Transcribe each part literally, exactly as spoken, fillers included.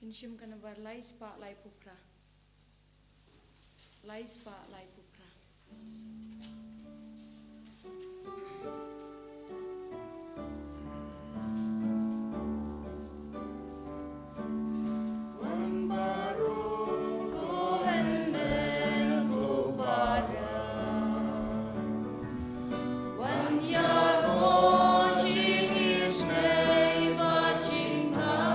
Phin shim ka nambar lai spah laiphew phra. Lai spah laiphew phra. Wan baroh ko hynmen ko para, wan ïaroh jingisynei bad jingpang.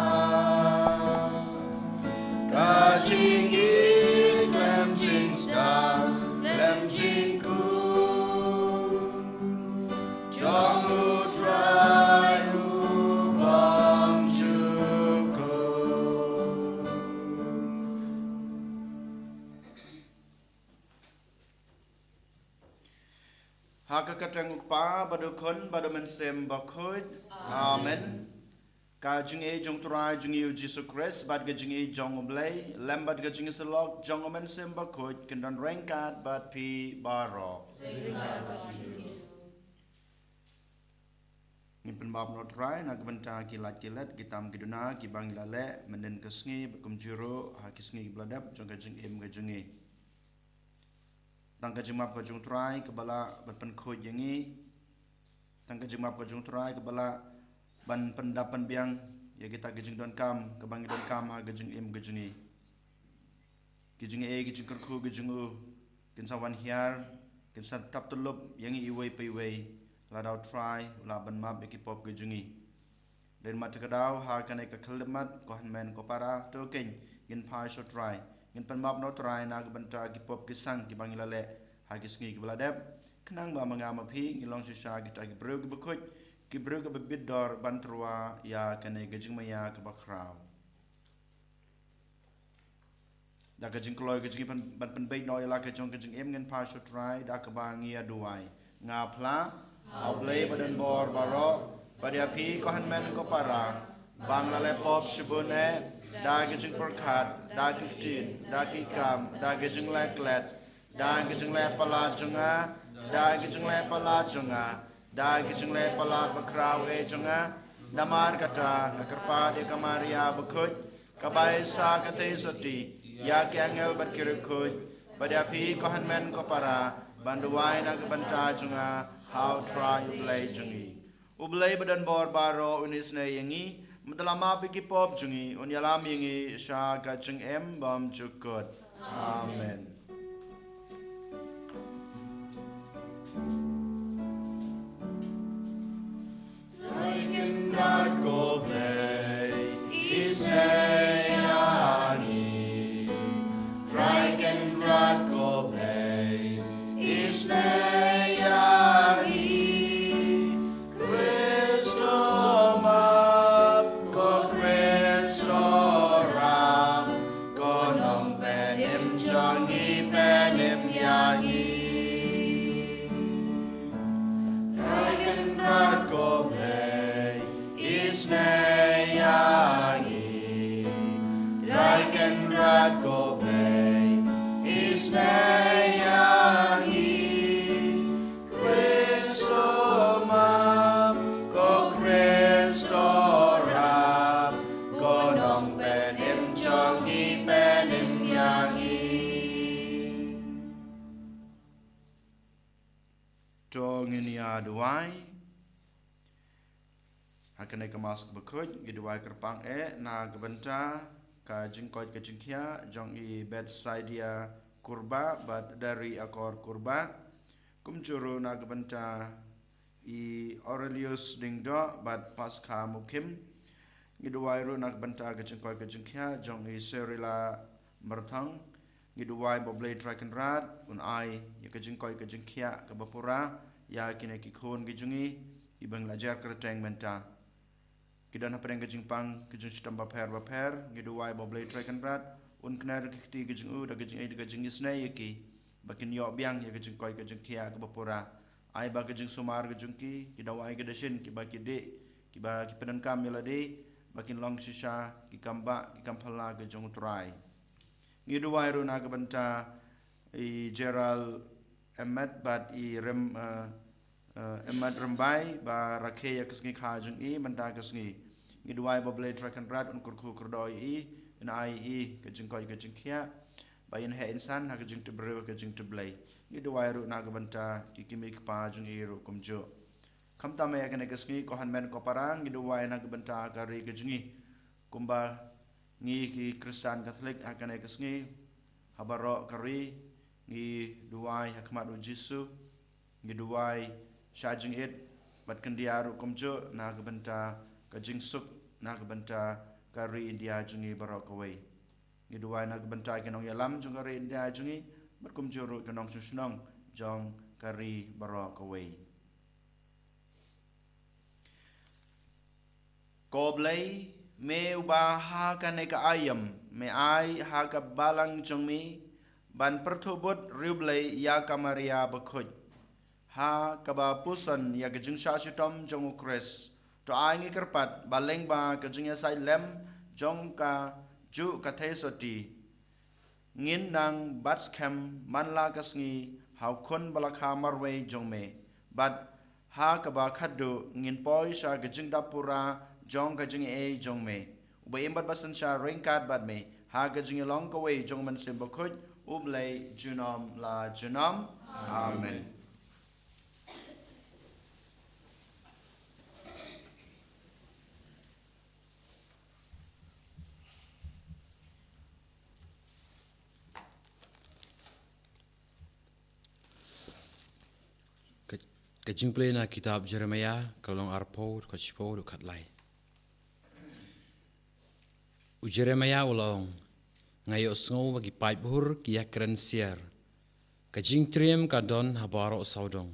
Ka jingïeit khlem jingsdang khlem jingkhuid jong U Trai u bym ju khuid. Ha ka kyrteng U Kpa bad U Khun bad U Mynsiem Bakhuid. Amen. Ka jingïeit jong U Trai jong ngi U Jisu Khrist bad ka jingïeit jong U Blei lem bad ka jingïasyllok jong U Mynsiem Bakhuid kin don ryngkat bad phi baroh. Ngin pynbaptist noh Trai na ka bynta ki lad ki let, ki tam ki duna kiba ngi la leh mynhynnin ka sngi bad kumjuh ruh ha ki sngi kiba la dep jong ka jingim ka jong ngi. Tang ka jingmap ka jong U Trai kaba lah ban pynkhuid ïa ngi. Tang ka jingmap ka jong U Trai kaba lah ban pyndap pynbiang ïa kita ki jingdonkam kaba ngi donkam ha ka jingim ka jong ngi. Ki jingaiei ki jingkyrkhu ki jong U kin sa wan hiar, kin sa tap tyllup ïa ngi iwei pa iwei, lada U Trai u lah ban map ïa ki pop ki jong ngi. Dei namar kata ka daw ha kane ka khyllipmat, ko hynmen ko para, to keiñ ngin phai sha U Trai, ngin pynbaptist noh Trai na ka bynta ki pop ki sang kiba ngi la leh ha ki sngi kiba la dep, khnang ba ma nga ma phi ngin long shisha kita ki briew kiba khuid, ki briew kiba bit dor ban tyrwa ïa kane ka jingmaïa kaba khraw. Da ka jingkloi ka jingim ban pynbeit noh ïa la ka jong ka jingim, ngin phai sha U Trai da kaba ngi ïa duwai. Nga phla ha U Blei ba don bor baroh, bad ïa phi ko hynmen ko para, ba nga la leh pop shibun eh, da ka jingpyrkhat, da ka ktien, da ki kam, da ka jingleh klet, da ka jingleh palat jong nga, da ka jingleh palat jong nga, da ka jingleh palat bakhraw eh jong nga. Namar kata nga kyrpad ïa ka Maria bakhuid, ka bai sah ka theisotti ïa ki angel bad ki riewkhuid, bad ïa phi ko hynmen ko para, ban duwai na ka bynta jong nga ha U Trai U Blei jong ngi. U Blei ba don bor baroh un isynei ïa ngi, mynta la map ïa ki pop jong ngi, un ïalam ïa ngi sha ka jingim bymjukut. Amen. Trai Kynrad ko Blei, isynei ïa ngi. Trai Kynrad ko Blei, isynei ïa ngi. Khristo map, ko Khristo ram, ko Nongpynim jong ngi, pynim ïa ngi. Trai Kynrad ko Blei, isynei ïa ngi. Trai Kynrad ko Blei, isynei ïa ngi. Khristo map, ko Khristo ram, ko Nongpynim jong ngi, pynim ïa ngi. To ngin ïa duwai. Ha kane ka Mass bakhuid ngi duwai kyrpang eh na ka bynta ka jingkoit ka jingkhiah jong i Bethsaida Kurbah bad Dari Akor Kurbah. Kumjuh ruh na ka bynta i Aurelius Diengdoh bad Paskha Mukhim. Ngi duwai ruh na ka bynta ka jingkoit ka jingkhiah jong i Serila Myrthang. Ngi duwai ba U Blei Trai Kynrad un ai ïa ka jingkoit ka jingkhiah kaba pura ïa kine ki khun ki jong ngi kiba ngi la jer kyrteng mynta. Ki don hapdeng ka jingpang ka jingshitom bapher bapher, ngi duwai ba U Blei Trai Kynrad un kner ki kti ki jong u da ka jingïeit da ka jingisynei ïa ki, ba kin ïoh biang ïa ka jingkoit ka jingkhiah kaba pura. Ai ba ka jingsumar ka jong ki, ki dawai ki dashin kiba ki dih, kiba ki pyndonkam ïa lade, ba kin long shisha ki kam bah ki kam phylla ka jong U Trai. Ngi duwai ruh na ka bynta i Gerald Emet bad i Rem, eh, eh, Emet Rembai ba rakhe ïa ka sngi kha jong i mynta ka sngi. Ngi duwai ba U Blei Trai Kynrad un kyrkhu kyrdoh ïa i, yn ai ïa i ka jingkoit ka jingkhiah, ba yn heh yn san ha ka jingtip briew ha ka jingtip Blei. Ngi duwai ruh na ka bynta ki kmie ki kpa jong i ruh kumjuh. Khamtam ha kane ka sngi, ko hynmen ko para, ngi duwai na ka bynta ka ri ka jong i. Kumba ngi ki Khristan Katholik ha kane ka sngi, ha baroh ka ri, ngi duwai ha khmat u Jisu, ngi duwai sha jingit bad khyndiat ruh kumjuh na ka bynta ka jingsuk na ka bynta ka ri India jong ngi baroh kawei. Ngi duwai na ka bynta ki nongïalam jong ka ri India jong ngi, bad kumjuh ruh ki nongshong shnong jong ka ri baroh kawei. Ko Blei, me uba ha kane ka aïom me ai ha ka balang jong me ban pyrthuh bud riewblei ïa ka Maria bakhuid, ha kaba puson ïa ka jingshah shitom jong u Khrist, to ai ngi kyrpad ba lyngba ka jingïasaid lem jong ka juh ka theisotti, ngin nang bat skhem man la ka sngi ha u Khun ba la kha marwei jong me, bad ha kaba khatduh ngin poi sha ka jingdap pura jong ka jingaiei jong me, uba im bad ba synshar ryngkat bad me ha ka jingïalong kawei jong u Mynsiem Bakhuid, U Blei junom la junom. Amen. Ka, ka jingpule na kitab Jeremiah, ka lynnong arphew, ka shiphew, ka khatlai. U Jeremiah u la ong, nga ïohsngew ba ki paidbah ki ïakren siar. Ka jingtriem ka don ha baroh sawdong.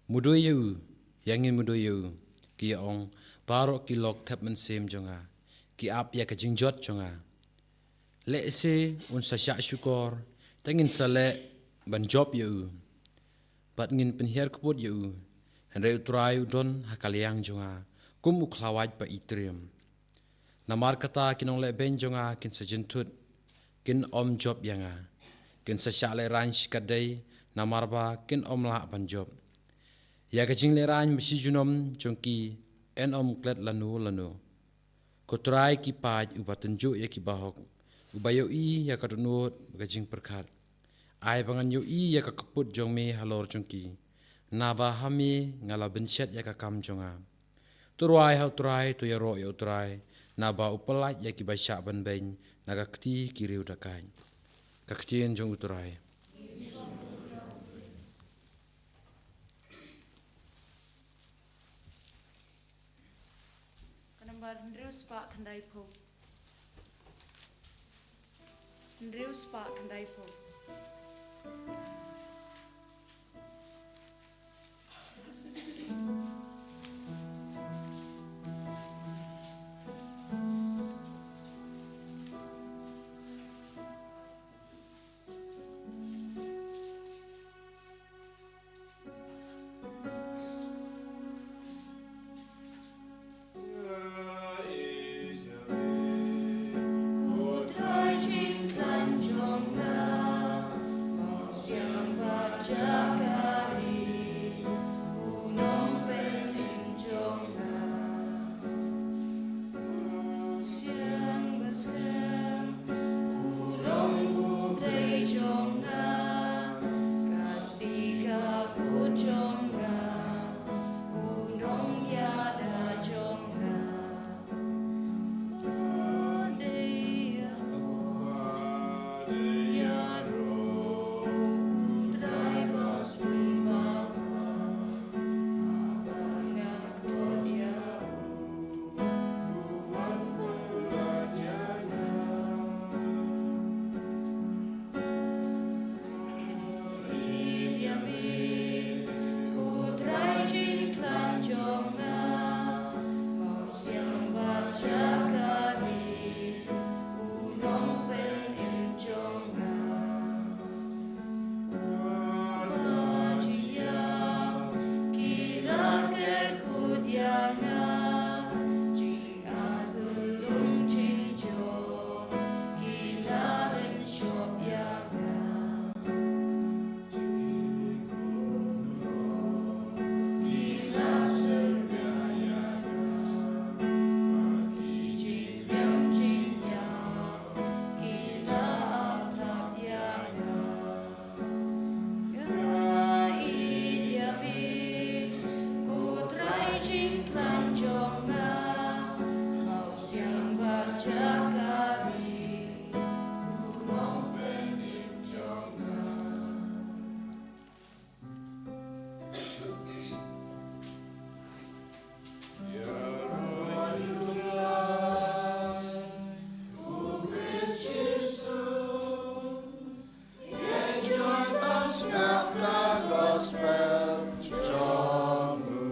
Mudui ïa u, ïa ngin mudui ïa u, ki ïa ong baroh ki lok thep mynsiem jong nga, ki ap ïa ka jingjot jong nga. Lehse un sa shah shukor, te ngin sa leh ban jop ïa u, bad ngin pynhiar kput ïa u. Hynrei U Trai u don ha ka liang jong nga kum u khlawait ba i triem. Namar kata ki nonglehbeiñ jong nga kin sa jynthut, kin ym jop ïa nga. Kin sa shah lehraiñ shikatdei, namar ba kin ym lah ban jop. Ïa ka jinglehraiñ ba shi junom jong ki yn ym klet lano lano. Ko Trai ki paid uba tynjuh ïa ki bahok, uba ïohi ïa ka dohnud bad ka jingpyrkhat, ai ba ngan ïohi ïa ka kput jong me halor jong ki, naba ha me nga la bynshet ïa ka kam jong nga. To rwai ha U Trai, to ïaroh ïa U Trai, naba u pyllait ïa kiba shah ban beiñ na ka kti ki riew dakaid. Ka ktien jong U Trai. Ka nambar hynriew spah khyndaiphew. Hynriew spah khyndaiphew. jong nga, mawsiang ba jaka ri, u nongpynim jong nga. Ïaroh ïa u Trai, u Khrist Jisu, ïa u John ba sngap ka gospel jong u.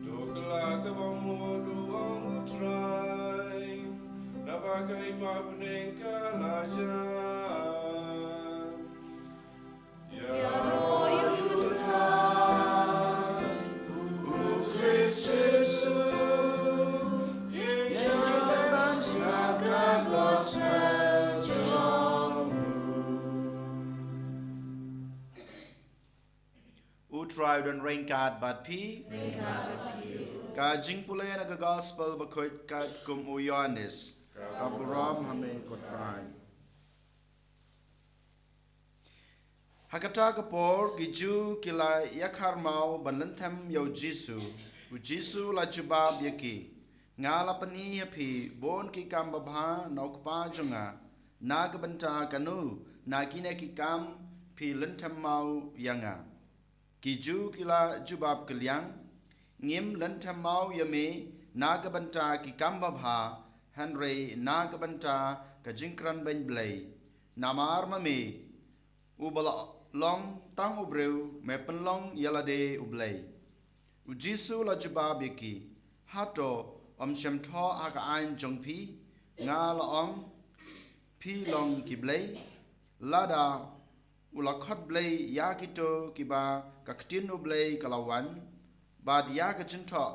To kylla kaba mut u ong u Trai, naba ka hima bneng ka la jia. Ïaroh ïa u Trai, u Khrist Jisu, ïa u John ba sngap ka gospel jong u. U Trai u don ryngkat bad phi. Ryngkat bad phi. Ka jingpule na ka gospel bakhuid katkum u Ïoannis. Ka burom ha me ko Trai. Ha kata ka por ki Jiw ki la ïakhar maw ban lynthem ïa u Jisu. U Jisu la jubab ïa ki, nga la pyni ha phi bun ki kam babha na u Kpa jong nga, na ka bynta kano na kine ki kam phi lynthem maw ïa nga? Ki Jiw ki la jubab kylliang, ngim lynthem maw ïa me na ka bynta ki kam babha, hynrei na ka bynta ka jingkren beiñ Blei. Namar ma me, uba la long tang u briew, me pynlong ïa lade u Blei. U Jisu la jubab ïa ki, hato ym shym thoh ha ka aiñ jong phi, nga la ong, phi long ki blei? Lada u la khot blei ïa kito kiba ka ktien u Blei ka la wan, bad ïa ka jingthoh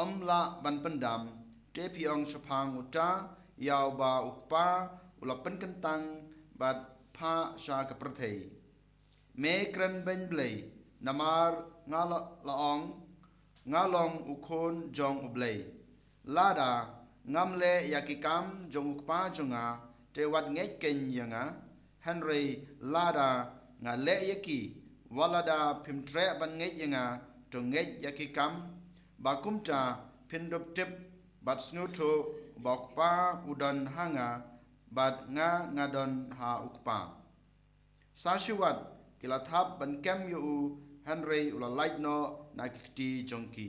ym lah ban pyndam, te phi ong shaphang uta ïa uba u Kpa u la pynkyntang bad phah sha ka pyrthei, me kren beiñ Blei, namar nga la, la ong, nga long u Khun jong u Blei. Lada ngam leh ïa ki kam jong u Kpa jong nga, te wat ngeit keiñ ïa nga. Hynrei lada nga leh ïa ki, wat lada phim treh ban ngeit ïa nga, to ngeit ïa ki kam, ba kumta phin dup tip bad sngewthuh ba u Kpa u don ha nga, bad nga nga don ha u Kpa. Sa shu wat ki la thap ban kem ïa u, hynrei u la lait noh na ki kti jong ki.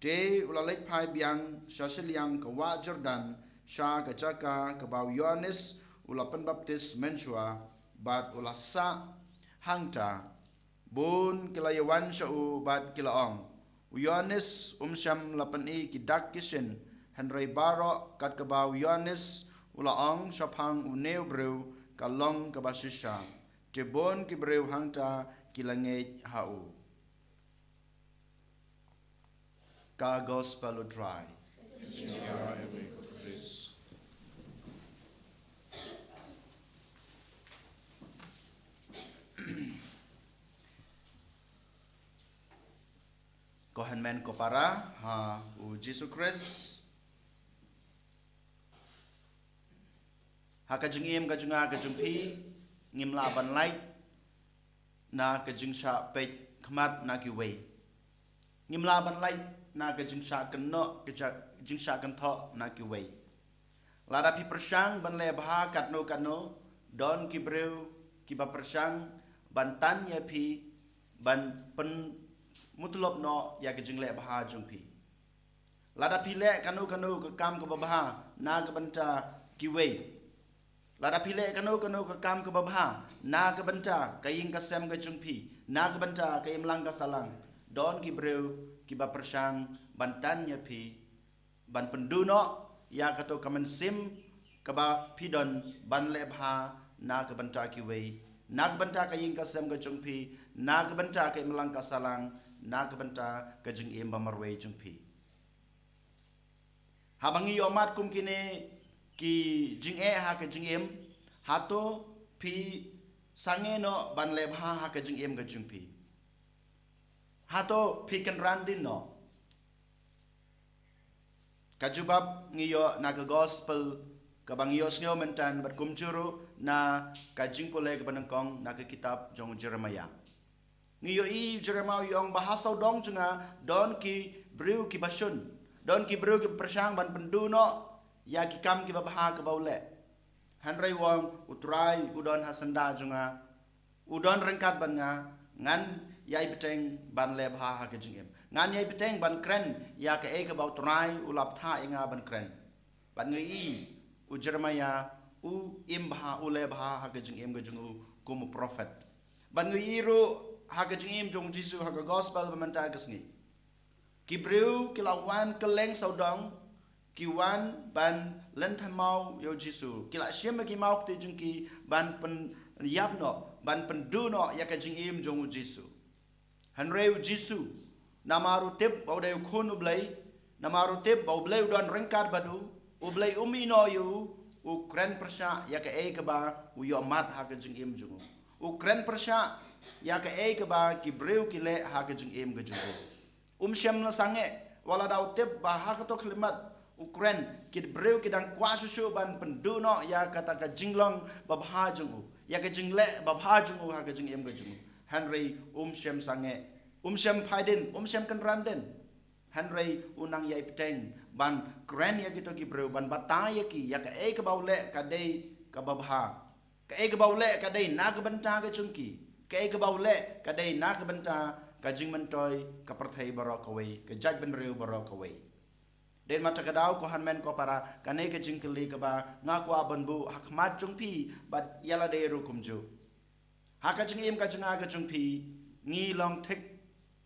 Te u la leit phai biang sha shiliang ka wah Jordan, sha ka jaka kaba u Ïoannis u la pynbaptis mynshuwa, bad u la sah hangta. Bun ki la ïawan sha u bad ki la ong, u Ïoannis um shym la pyni ki dak ki shin, hynrei baroh kat kaba u Ïoannis u la ong shaphang une u briew ka long kaba shisha. Te bun ki briew hangta ki la ngeit ha u. Ka gospel u Trai. Ko hynmen ko para ha u Jisu Khrist. Ha ka jingim ka jong nga ka jong phi, ngim lah ban lait na ka jingshah peit khmat na kiwei. Ngim lah ban lait na ka jingshah kynnoh, ka jingshah kynthoh na kiwei. Lada phi pyrshang ban leh bha katno katno, don ki briew kiba pyrshang ban tan ïa phi, ban pynmutlop noh ïa ka jingleh bha jong phi. Lada phi leh kano kano ka kam kaba bha na ka bynta kiwei. Lada phi leh kano kano ka kam kaba bha na ka bynta ka ïing ka sem ka jong phi, na ka bynta ka imlang ka sahlang, don ki briew kiba pyrshang ban tan ïa phi, ban pynduh noh ïa kato ka mynsiem kaba phi don ban leh bha na ka bynta kiwei, na ka bynta ka ïing ka sem ka jong phi, na ka bynta ka imlang ka sahlang, na ka bynta ka jingim ba marwei jong phi. Haba ngi ïohmat kum kine ki jingeh ha ka jingim, hato phi sangeh noh ban leh bha ha ka jingim ka jong phi? Hato phi kynran dien noh? Ka jubab ngi ïoh na ka gospel kaba ngi ïohsngew mynta bad kumjuh ruh na ka jingpule kaba nyngkong na ka kitab jong u Jeremiah. Ngi ïohi u Jeremiah u ong ba ha sawdong jong nga don ki briew kiba shun, don ki briew kiba pyrshang ban pynduh noh ïa ki kam kiba bha kiba u leh. Hynrei u ong, U Trai u don ha syndah jong nga, u don ryngkat bad nga, ngan ïai bteng ban leh bha ha ka jingim. Ngan ïai bteng ban kren ïa kaei kaba U Trai u la bthah ïa nga ban kren. Bad ngi ïohi u Jeremiah u im bha, u leh bha ha ka jingim ka jong u kum u prophet. Bad ngi ïohi ruh ha ka jingim jong u Jisu ha ka gospel ba mynta ka sngi. Ki briew ki la wan kylleng sawdong, ki wan ban lynthem maw ïa u Jisu. Ki la shim ïa ki mawkti jong ki ban pynïap noh, ban pynduh noh ïa ka jingim jong u Jisu. Hynrei u Jisu, namar u tip ba u dei u khun u Blei, namar u tip ba u Blei u don ryngkat bad u, u Blei um ïehnoh ïa u, u kren pyrshah ïa kaei kaba u ïohmad ha ka jingim jong u. U kren pyrshah ïa kaei kaba ki briew ki leh ha ka jingim ka jong u. Um shym la sangeh, wat lada u tip ba ha kato ka khyllipmat u kren, ki briew ki dang kwah shuh shuh ban pynduh noh ïa kata ka jinglong babha jong u, ïa ka jingleh babha jong u ha ka jingim ka jong u. Hynrei um shym sangeh, um shym phai dien, um shym kynran dien. Hynrei u nang ïai bteng ban kren ïa kito ki briew, ban batai ïa ki ïa kaei kaba u leh ka dei kaba bha. Kaei kaba u leh ka dei na ka bynta ka jong ki. Kaei kaba u leh ka dei na ka bynta ka jingmyntoi ka pyrthei baroh kawei, ka jaitbynriew baroh kawei. Dei namar kata ka daw, ko hynmen ko para, kane ka jingkylli kaba nga kwah ban buh ha khmat jong phi bad ïa lade ruh kumjuh. Ha ka jingim ka jong nga ka jong phi, ngi long thik,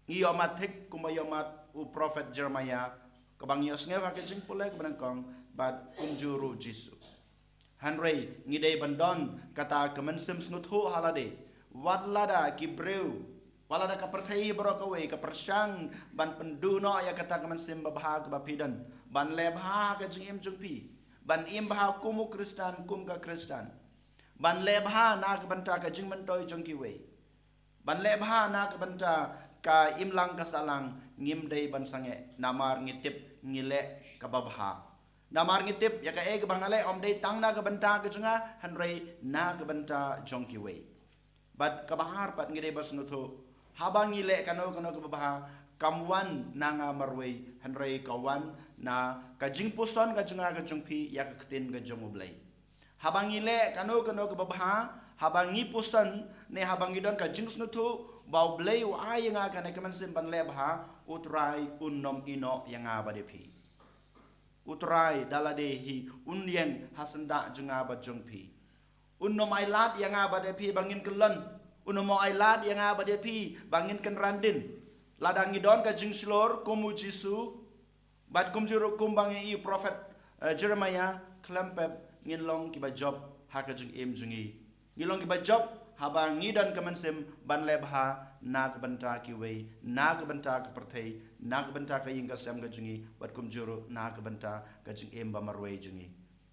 ngi ïohmad thik kumba ïohmad u prophet Jeremiah, kaba ngi ïohsngew ha ka jingpule kaba nyngkong, bad kumjuh ruh u Jisu. Hynrei ngi dei ban don kata ka mynsiem sngewthuh ha lade. Wat lada ki briew, wat lada ka pyrthei baroh kawei ka pyrshang ban pynduh noh ïa kata ka mynsiem babha kaba phi don, ban leh bha ha ka jingim jong phi, ban im bha kum u Khristan, kum ka Khristan, ban leh bha na ka bynta ka jingmyntoi jong kiwei, ban leh bha na ka bynta ka imlang ka sahlang, ngim dei ban sangeh, namar ngi tip ngi leh kaba bha. Namar ngi tip ïa kaei kaba nga leh ym dei tang na ka bynta ka jong nga, hynrei na ka bynta jong kiwei. Bad kaba ar pat, ngi dei ban sngewthuh, haba ngi leh kano kano kaba bha, kam wan na nga marwei, hynrei ka wan na ka jingpuson ka jong nga ka jong phi ïa ka ktien ka jong u Blei. Haba ngi leh kano kano kaba bha, haba ngi puson, ne haba ngi don ka jingsngewthuh ba u Blei u ai ïa nga kane ka mynsiem ban leh bha, u Trai un ym ïehnoh ïa nga bad ïa phi. U Trai da lade hi un ïeng ha syndah jong nga bad jong phi. Un ym ailad ïa nga bad ïa phi ba ngin kyllon. Un ym ailad ïa nga bad ïa phi ba ngin kynran dien. Lada ngi don ka jingshlur kum u Jisu, bad kumjuh ruh kumba ngi ïohi u prophet, eh, Jeremiah, khlem pep ngin long kiba jop ha ka jingim jong ngi. Ngi long kiba jop haba ngi don ka mynsiem ban leh bha na ka bynta kiwei, na ka bynta ka pyrthei, na ka bynta ka ïing ka sem ka jong ngi, bad kumjuh ruh na ka bynta ka jingim ba marwei jong ngi.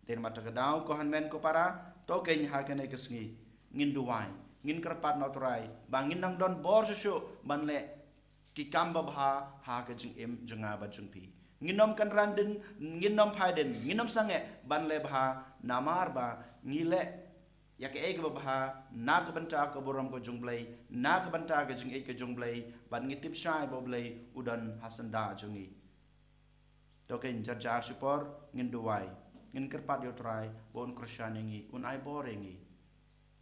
Te namar kata ka daw, ko hynmen ko para, to keiñ ha kane ka sngi ngin duwai, ngin kyrpad na u Trai ba ngin nang don bor shuh shuh ban leh ki kam babha ha ka jingim jong nga bad jong phi. Ngin ym kynran dien, ngin ym phai dien, ngin ym sangeh ban leh bha, namar ba ngi leh ïa kaei kaba bha na ka bynta ka burom ka jong u Blei, na ka bynta ka jingïeit ka jong u Blei, bad ngi tip shai ba u Blei u don ha syndah jong ngi. To keiñ, jar jar shipor ngin duwai, ngin kyrpad ïa u Trai ba un kyrshan ïa ngi, un ai bor ïa ngi,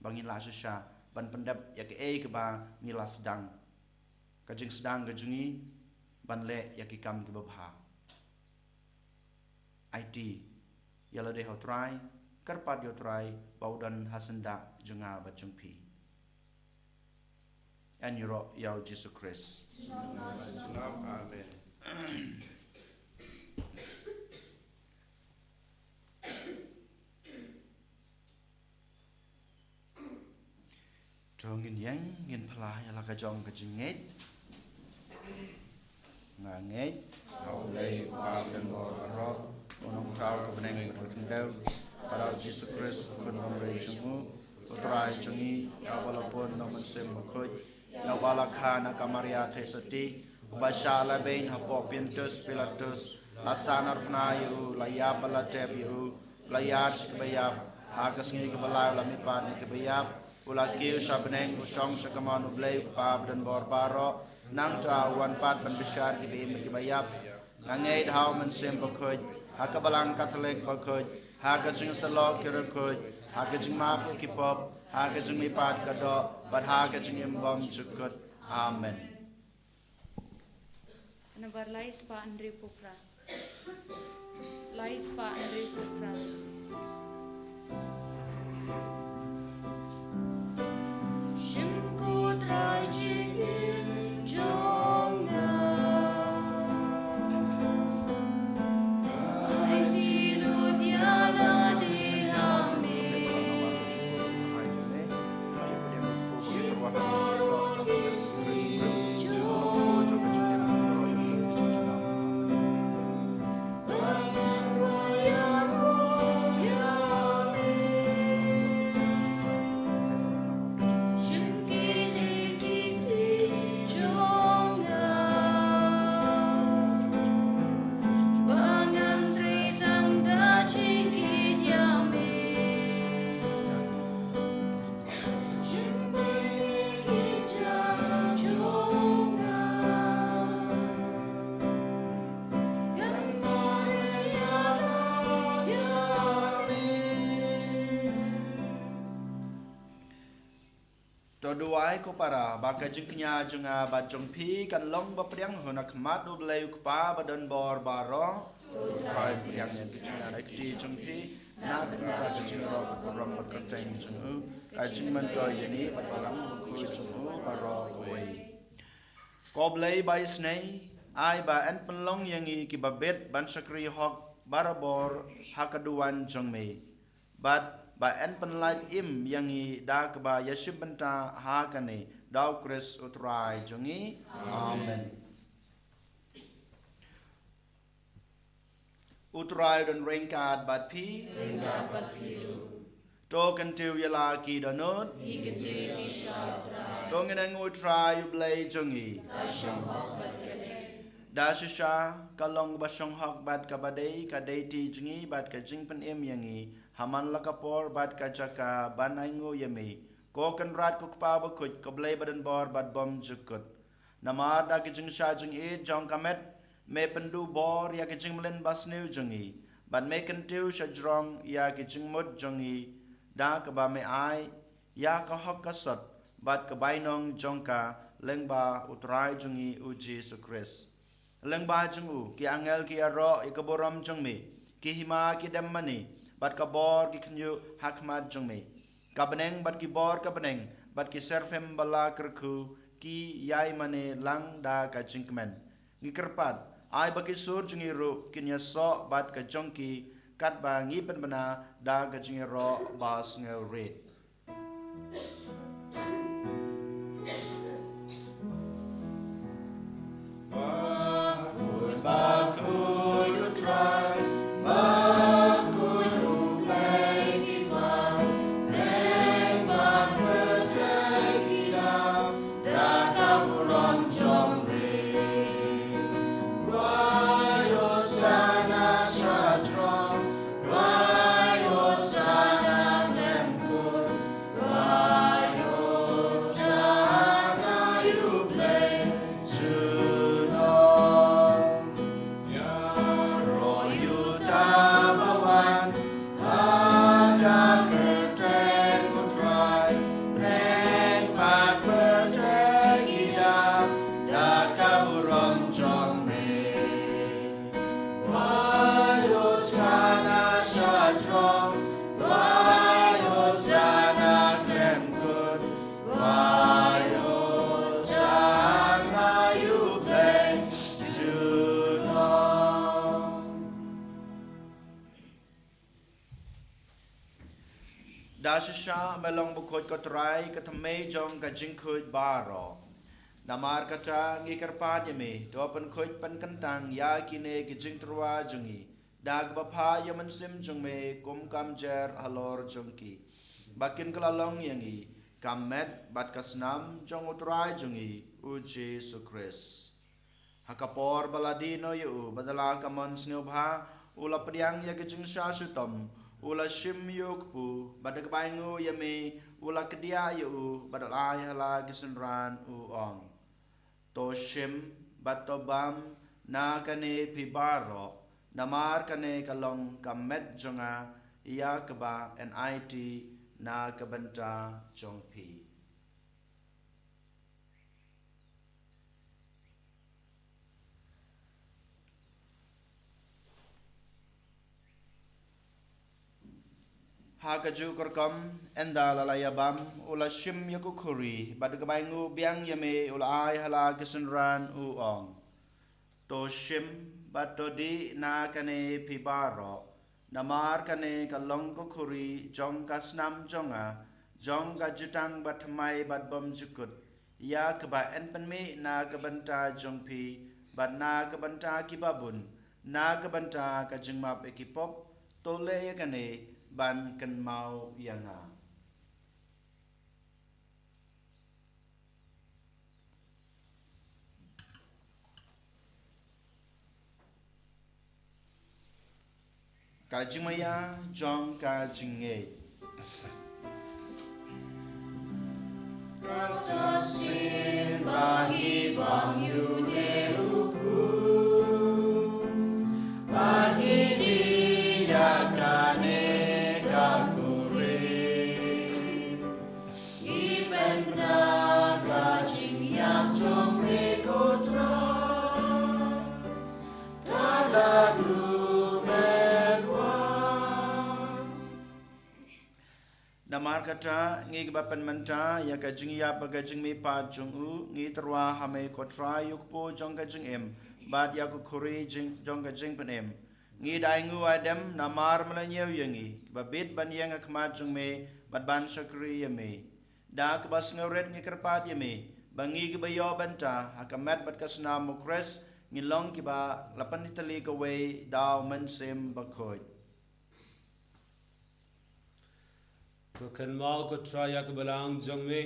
ba ngin lah shisha ban pyndep ïa kaei kaba ngi la sdang, ka jingsdang ka jong ngi ban leh ïa ki kam kiba bha. Aiti ïa lade ha u Trai, kyrpad ïa u Trai ba u don ha syndah jong nga bad jong phi. Yn ïaroh ïa u Jisu Khrist. Amen. To ngin ïeng, ngin phla ïa la ka jong ka jingngeit. Nga ngeit ha U Blei U Kpa uba don bor baroh, U Nongthaw ka bneng bad ka khyndew, bad ha U Jisu Khrist U Khun bymrei jong U, U Trai jong ngi, ïa uba la pun na U Mynsiem Bakhuid, ïa uba la kha na ka Maria Theisotti, uba shah lehbeiñ hapoh Pontius Pilatus, la sahnarphna ïa U, la ïap bad la tep ïa U, la ïaid sha kaba ïap, ha ka sngi kaba lai U la mihpat na ki baïap, U la kiew sha bneng, u shong sha kamon U Blei U Kpa badonbor baroh. Nangta u wan pat ban bishar ki ba im bad ki ba ïap. Nga ngeit ha U Mynsiem Bakhuid, ha ka Balang Katholik bakhuid, ha ka jingïasyllok ki riewkhuid, ha ka jingmap ïa ki pop, ha ka jingmihpat ka doh, bad ha ka jingim bymjukut. Amen. Nambar lai spah hynriew phew phra. Lai spah hynriew phew phra. Shim ko Trai jingim jong nga. Ai ti lut ïa lade ha me. To duwai ko para, ba ka jingkñia jong nga bad jong phi kan long ba pdiang hun ha khmat U Blei U Kpa badonbor baroh. To Trai pdiang ïa ka jingkñia na ka kti jong phi, na ka bynta ka jingïaroh ka burom bad kyrteng jong u, ka jingmyntoi ïa ngi bad Balang Bakhuid jong u baroh kawei. Ko Blei ba isynei, ai ba yn pynlong ïa ngi ki ba bit ban shakri hok barabor ha ka duwan jong me. Bad ba yn pynlait im ïa ngi da kaba ïashim bynta ha kane, da U Khrist U Trai jong ngi. Amen. U Trai u don ryngkat bad phi. Ryngkat bad phi ruh. To kyntiew ïa la ki dohnud. Ngi kyntiew ïa ki sha U Trai. To ngin ïathuh ïa U Trai U Blei jong ngi. Ka shong hok bad ka dei. Da shisha ka long ba shong hok bad kaba dei, ka dei ti jong ngi bad ka jingpynim ïa ngi ha man la ka por bad ka jaka ban ainguh ïa me, ko Kynrad ko Kpa Bakhuid, ko Blei badonbor bad bymjukut. Namar da ka jingshah jingit jong ka met, me pynduh bor ïa ka jingmlien basniew jong ngi, bad me kyntiew shajrong ïa ka jingmut jong ngi, da kaba me ai ïa ka hok ka sot bad ka bainong jong ka lyngba U Trai jong ngi U Jisu Khrist. Lyngba jong u ki angel ki ïaroh ïa ka burom jong me, ki hima ki dem mane, bad ka bor ki khynñiuh ha khmat jong me. Ka bneng bad ki bor ka bneng bad ki serafim ba la kyrkhu ki ïai mane lang da ka jingkmen. Ngi kyrpad, ai ba ki sur jong ngi ruh kin ïasoh bad ka jong ki, katba ngi pynbna da ka jingïaroh ba sngewrit. Da shisha me long bakhuid ko Trai, ka thymmei jong ka jingkhuid baroh. Namar kata ngi kyrpad ïa me, to pynkhuid pynkyntang ïa kine ki jingtyrwa jong ngi da kaba phah ïa u Mynsiem jong me kum ka mjer halor jong ki, ba kin kylla long ïa ngi ka met bad ka snam jong u Trai jong ngi u Jisu Khrist. Ha ka por ba la die noh ïa u, bad da la ka mon sngewbha, u la pdiang ïa ka jingshah shitom, u la shim ïa u kpu, bad da kaba ainguh ïa me, u la kdiah ïa u bad u la ai ha la ki synran u ong, to shim bad to bam na kane phi baroh, namar kane ka long ka met jong nga ïa kaba yn aiti na ka bynta jong phi. Ha kajuh ka rukom, ynda la la ïa bam, u la shim ïa ka khuri bad ka bai nguh biang ïa me, u la ai ha la ki synran u ong, to shim bad to dih na kane phi baroh, namar kane ka long ka khuri jong ka snam jong nga, jong ka jutang bathymmai bad bymjukut, ïa kaba yn pynmih na ka bynta jong phi bad na ka bynta ki babun, na ka bynta ka jingmap ïa ki pop. To leh ïa kane ban kynmaw ïa nga. Ka jingmaïa jong ka jingngeit. Kata sien ba ngi bang ïa une u khun, ba ngi dih ïa kane ka khuri. Ngi pynbna ka jingïap jong me ko Trai. Ka la duh met wan. Namar kata, ngi kiba pynmynta ïa ka jingïap bad ka jingmihpat jong u, ngi tyrwa ha me ko Trai ïa u kpu jong ka jingim bad ïa ka khuri jing, jong ka jingpynim. Ngi dei nguh ïa me namar me la ñiew ïa ngi, kiba bit ban ïeng ha khmat jong me bad ban shakri ïa me. Da kaba sngewrit ngi kyrpad ïa me ba ngi kiba ïoh bynta ha ka met bad ka snam u Khrist, ngin long kiba la pyntylli kawei da u Mynsiem Bakhuid. To kynmaw ko Trai ïa ka balang jong me,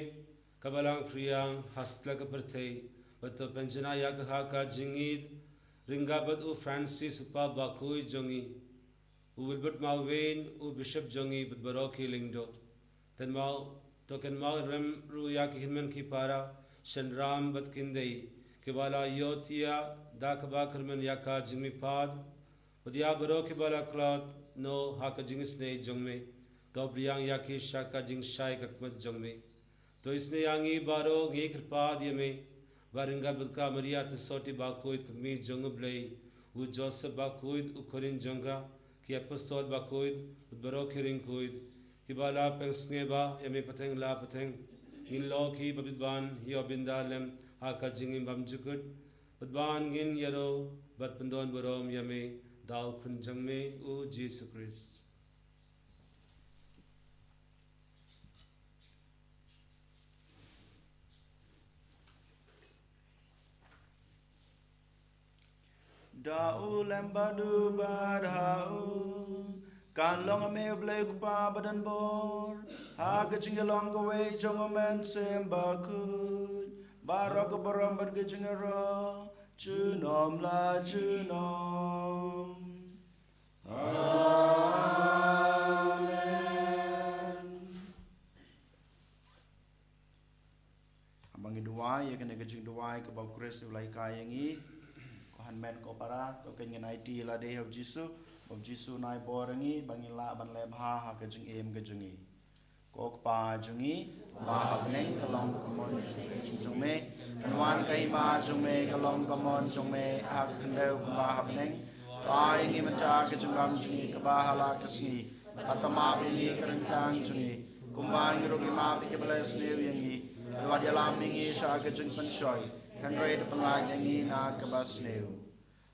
ka balang phriang ha satlak ka pyrthei, bad to pynjanai ïa ka ha ka jingïeit, ryngkat bad u Francis u Pope bakhuid jong ngi, u Wilbert Marwein u Bishop jong ngi bad baroh ki lyngdoh. Kynmaw, to kynmaw rem ruh ïa ki hynmen ki para, shynrang bad ki khyndai, kiba la ïohthiah da kaba kyrmen ïa ka jingmihpat, bad ïa baroh kiba la khlad noh ha ka jingisynei jong me, to pdiang ïa ki sha ka jingshai khmat jong me. To isynei ïa ngi baroh, ngi kyrpad ïa me, ba ryngkat bad ka Maria Theisotti bakhuid ka kmie jong u Blei, u Joseph bakhuid u khun jong ka, ki apostol bakhuid bad baroh ki riewkhuid, kiba la pynsngewbha ïa me pateng la pateng, ngin long kiba bit ban ïoh bynta lem ha ka jingim bymjukut, bad ban ngin ïaroh bad pyndonburom ïa me da u Khun jong me u Jisu Khrist. Da u lem bad u bad ha u, kan long ha me u Blei u Kpa badonbor, ha ka jingïalong kawei jong u Mynsiem Bakhuid, baroh ka burom bad ka jingïaroh junom la junom. Amen. Haba ngi duwai ïa kane ka jingduwai kaba u Khrist u la hikai ïa ngi, ko hynmen ko para, to ngin aiti lade ha u Jisu, ba u Jisu un ai bor ïa ngi ba ngin lah ban leh bha ha ka jingim ka jong ngi. Ko Kpa jong ngi ba ha bneng, ka long ka mon jong me, kan wan ka hima jong me, ka long ka mon jong me ha ka khyndew kumba ha bneng. To ai ïa ngi mynta ka jingbam jong ngi kaba ha la ka sngi, bad to map ïa ngi ka ryngkang jong ngi, kumba ngi ruh ngi map ïa kiba la sniew ïa ngi, bad wat ïalam ïa ngi sha ka jingpynshoi, hynrei to pynlait ïa ngi na kaba sniew.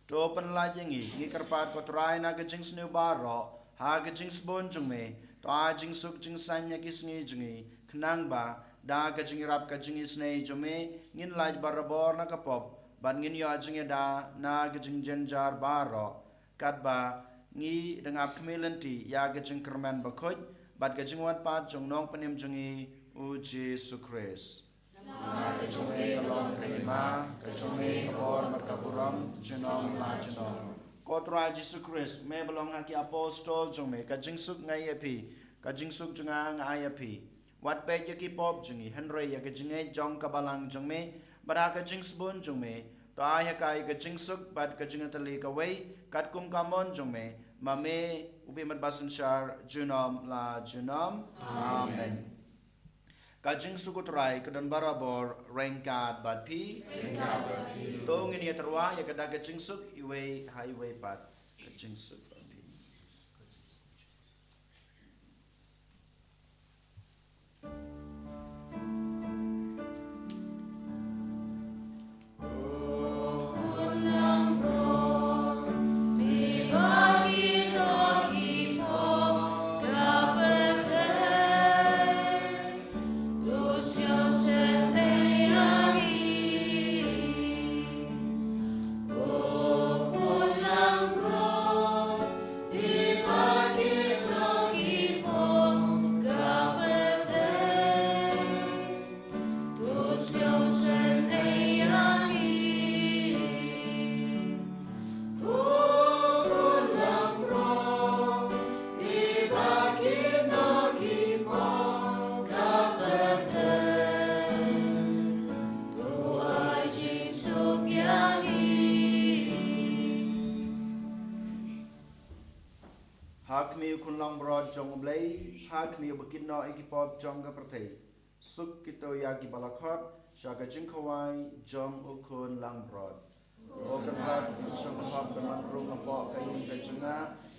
To pynlait ïa ngi, ngi kyrpad ko Trai, na ka jingsniew baroh ha ka jingsbun jong me. To ai jingsuk jingsaiñ ha ki sngi jong ngi, khnang ba da ka jingïarap ka jingisynei jong me ngin lait barabor na ka pop, bad ngin ïoh jingïada na ka jingjynjar baroh, katba ngi dang ap khmih lynti ïa ka jingkyrmen bakhuid bad ka jingwan pat jong u Nongpynim jong ngi u Jisu Khrist. Namar ka jong me ka long ka hima, ka jong me ka bor bad ka burom junom la junom. Ko Trai Jisu Khrist, me ba ong ha ki apostol jong me, ka jingsuk nga ai ïa phi, ka jingsuk jong nga nga ai ïa phi. wat peit ïa ki pop jong ngi, hynrei ïa ka jingngeit jong ka balang jong me, bad ha ka jingsbun jong me, to ai ha ka ïa ka jingsuk bad ka jingïatylli kawei, katkum ka mon jong me, ma me, u Bymman basynshar, junom la junom. Amen. Ka jingsuk u Trai ka don barabor ryngkat bad phi. To ngin ïa tyrwa ïa ka da ka jingsuk iwei ha iwei pat. Ka jingsuk bad phi. Ha khmih u khun langbrot jong U Blei, ha khmih uba kit noh ïa ki pop jong ka pyrthei. Suk kito ïa kiba la khot sha ka jingkhawai jong u khun langbrot. Ko Kynrad, shong hok da man rung hapoh ka ïing ka jong nga,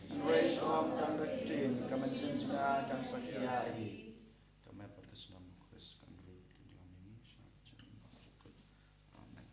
hynrei shu ong tang da ka ktien, ka mynsiem jong nga kan sa khia hi. Ka met bad ka snam u Khrist kan rit, kan ïalam ïa ngi sha ka jingim baroh. Amen.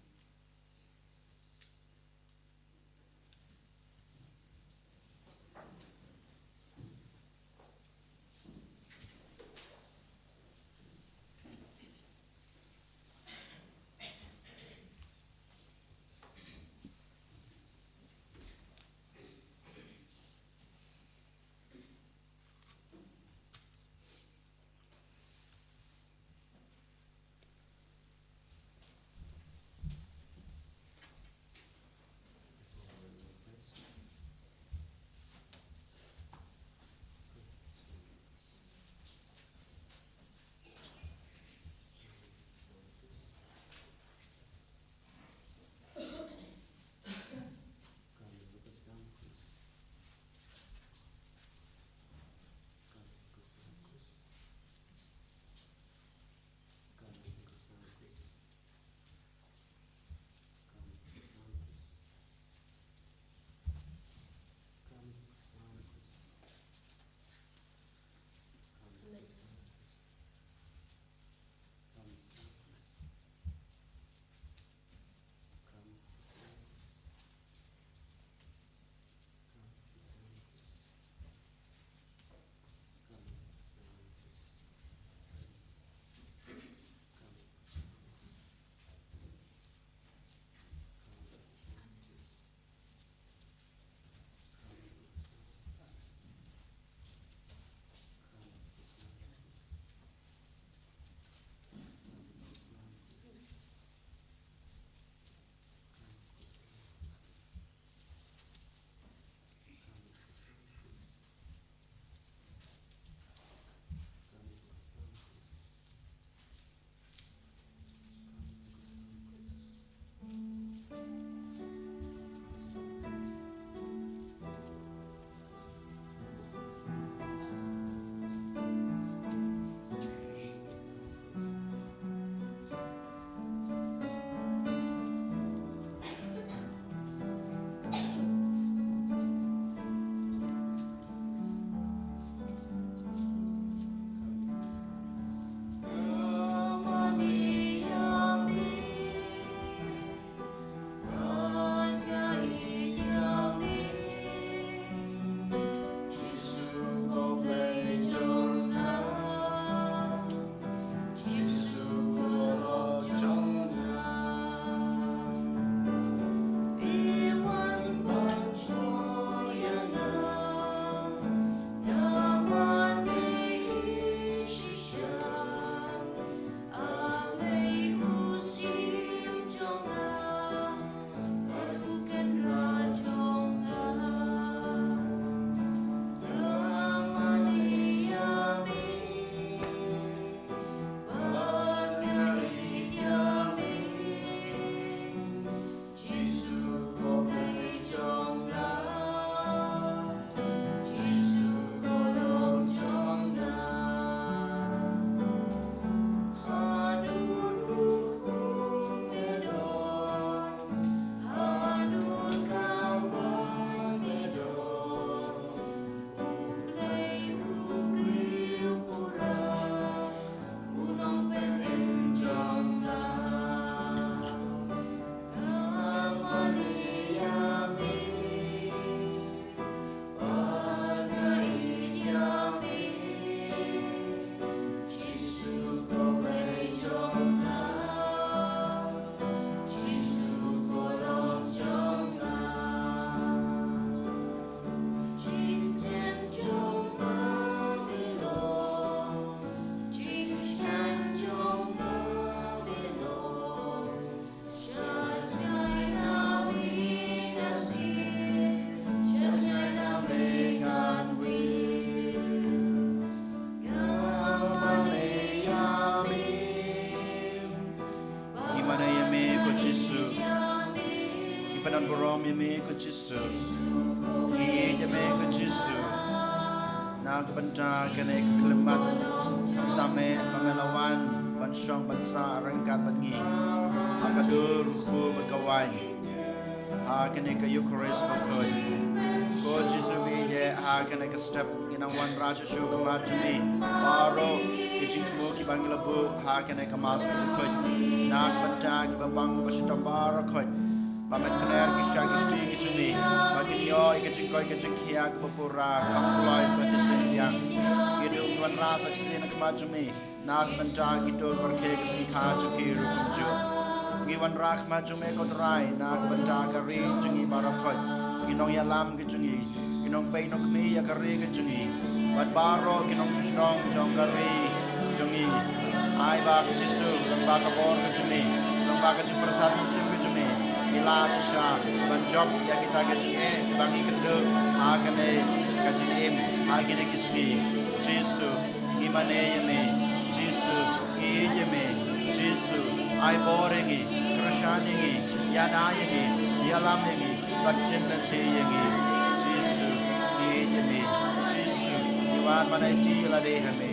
Ïa me ko Jisu, ïa me ko Jisu. Na ka bynta kane ka khyllipmat, khamtam eh ba me la wan ban shong ban sah ryngkat bad ngi ha ka dur, u kpu bad ka waiñ ha kane ka Eucharist bakhuid. Ko Jisu, ngi ïeit ha kane ka step ngi nang wanrah shuh shuh khmat jong ngi baroh ki jingthmu kiba ngi la buh ha kane ka Mass bakhuid. Na ka bynta kiba pang ba shitom baroh khoit, ba men kner ki shakri ki jong ngi, ba kin ïoh ïa ka jingkoit ka jingkhiah kaba pura, kham kloi sa shisien biang. Ngi dang wanrah sa shisien khmat jong ngi na ka bynta kito kiba rakhe ka sngi kha jong ki ruh kumjuh. Ngi wanrah khmat jong me ko Trai na ka bynta ka ri jong ngi baroh khoit, ki nongïalam ki jong ngi, ki nongpeit nongkhmih ïa ka ri ka jong ngi bad baroh ki nongshong shnong jong ka ri jong ngi. Ai ba ko Jisu, lyngba ka bor ka jong me, lyngba ka jingpyrsad mynsiem ka jong me, ngi lah shisha ban jop ïa kita ki jingeh kiba ngi kynduh ha kane ka jingim ha kine ki sngi. Jisu, ngi mane ïa me. Jisu, ngi ïeit ïa me. Jisu, ai bor ïa ngi, kyrshan ïa ngi, ïada ïa ngi, ïalam ïa ngi bad jin lynti ïa ngi. Jisu, ngi ïeit ïa me. Jisu, ngi wad ban aiti ïa lade ha me.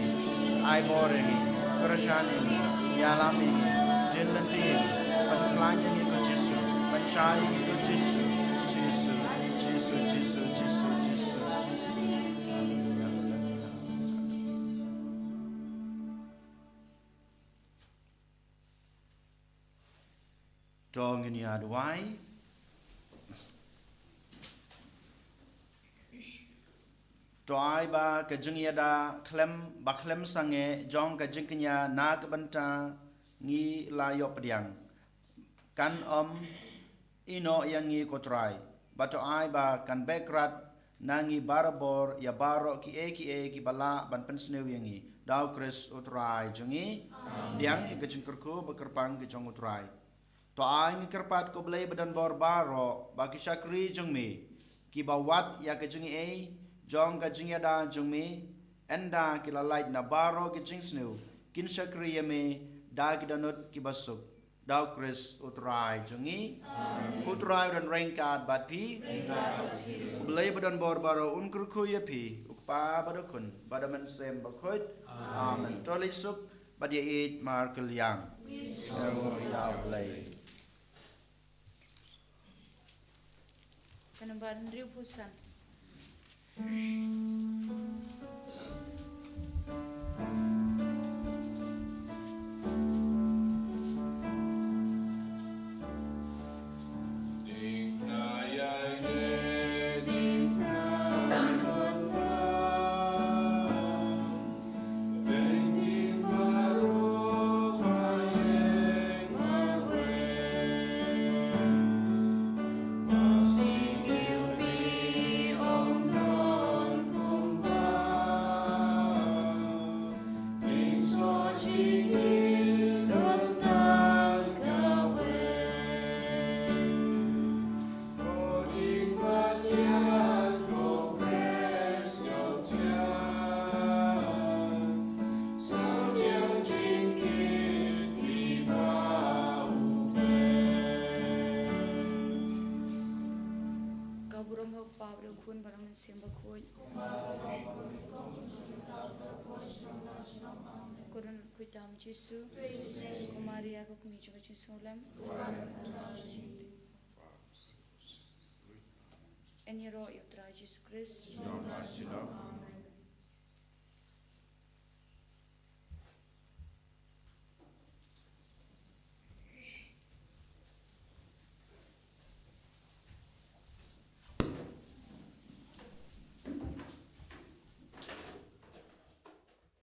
Ai bor ïa ngi, kyrshan ïa ngi, ïalam ïa ngi, jin lynti ïa ngi, pynkhlaiñ ïa ngi ko Jisu, pynshai ïa ngi ko Jisu. Jisu, Jisu, Jisu, Jisu, Jisu. To ngin ïa duwai. To ai ba ka jingïada khlem, ba khlem sangeh jong ka jingkñia na ka bynta ngi la ïoh pdiang, kan ym ïehnoh ïa ngi ko Trai, bad to ai ba kan beh krad na ngi barabor ïa baroh kiei kiei kiba lah ban pynsniew ïa ngi. Da u Khrist u Trai jong ngi. Amen. Pdiang ïa ka jingkyrkhu ba kyrpang ka jong u Trai. To ai ngi kyrpad ko Blei badonbor baroh ba ki shakri jong me kiba wad ïa ka jingaiei jong ka jingïada jong me, ynda ki la lait na baroh ki jingsniew, kin shakri ïa me da ki dohnud kiba suk. Da u Khrist u Trai jong ngi. Amen. U Trai u don ryngkat bad phi. Ryngkat bad phi. U Blei badonbor baroh un kyrkhu ïa phi, u Kpa bad u Khun bad u Mynsiem Bakhuid. Amen. Amen. To leit suk bad ïa ïeit markylliang. Ïa u Blei. Ka nambar hynriewphew san. Ka burom ha u Kpa bad u Khun bad u Mynsiem Bakhuid. Ko don khuid tam Jisu. Ko Maria ko kmie jong ka jingsngewlem. Yn ïaroh ïa u Trai Jisu Khrist.